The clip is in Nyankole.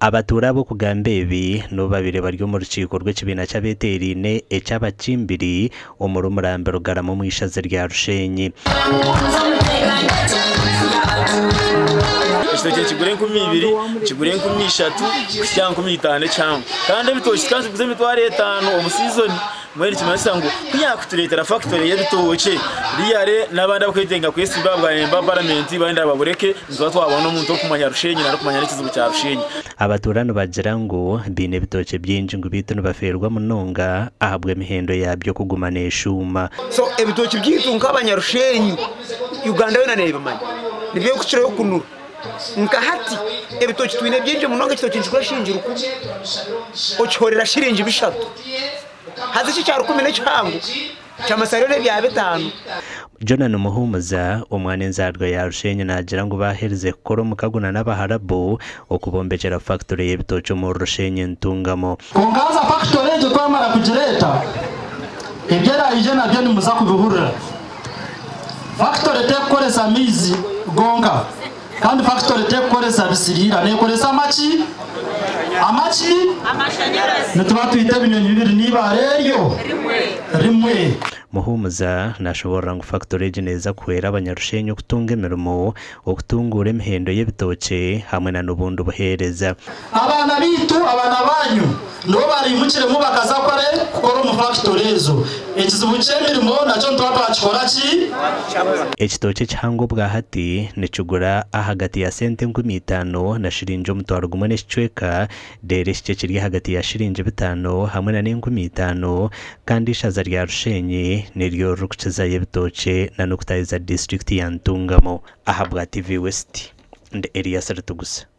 Abatuura aba okugamba ebi n'obu babaire bari omu rukiiko rw'ekibiina ky'abeteeraine eky'abakimbiri omuri Murambi Rugarama omu ishaza rya Rushenyi. Ekitookye nikigura 2000, nikigura 3000 kuhitsya aha 5000 ekihango. Kandi ebitookye tukaba nitubiguza 50,000 omu siizoni. Mbwenu nikimanyisa ngu ku yaakutureetera fakitore y'ebitookye riyare n'abandi abarikwetenga kwesimba aha bwa memba wa paramenti benda babureke, nituba twabona omuntu orikumanya Rushenyi narikumanya n'ekizibu kya Rushenyi. Abatuura nibagira ngu baine ebitookye bingi ngu beitu nibafeerwa munonga ahabw'emihendo yaabyo kuguma neeshuuma. So ebitookye byaitu nk'abanyarushenyi Uganda yoona neebimanya nibyo ebirikukirayo kunura. Nka hati ebitookye twine bingi munonga ekitookye nikigura shiringi rukumi okihorera shiringi bishatu. Haza eki ekya rukumi n'ekihango ky'amasarura n'ebya bitaano. Jonan Muhumuza, omwana enzaarwa ya Rushenyi naagira ngu baaherize kukora omukago na n'Abaharabu okubombekyera fakitore y'ebitookye omuri Rushenyi Ntungamo. Kwonka haza fakitore egyo twamara kugireeta, ebi eraije nabyo nimuza kubihurira. Fakitore tekukoresa maizi gonka kandi fakitore tekukoresa bisiriira, nekoresa amaki? Amaki? Nituba twita ebinyonyi bibiri n'eibaare eryo rimwe. Muhumuza nashoboorora ngu fakitore egi neeza kuhwera abanyarushenyi okutunga emirimo, okutunguura emihendo y'ebitookye hamwe na n'obundi buheereza. Abaana baitu, abaana baanyu, nibo baraimukiremu bakaza kukora kukora omu fakitore ezo. Ekizibu ky'emirimo nakyo nituba twakikora ki? Ekitookye ekihango obwahati nikigura ahagati ya sente 5000 na shiringi 10,000 n'ekicweka, reero ekikye kiri ahagati ya shiringi 500 hamwe na n'enkumiitaano kandi eishaza rya Rushenyi niryo ririkukizayo ebitookye na n'okutahiza disiturikiti ya Ntungamo. Ahabwa TV West, ndi Elias Ritugusa.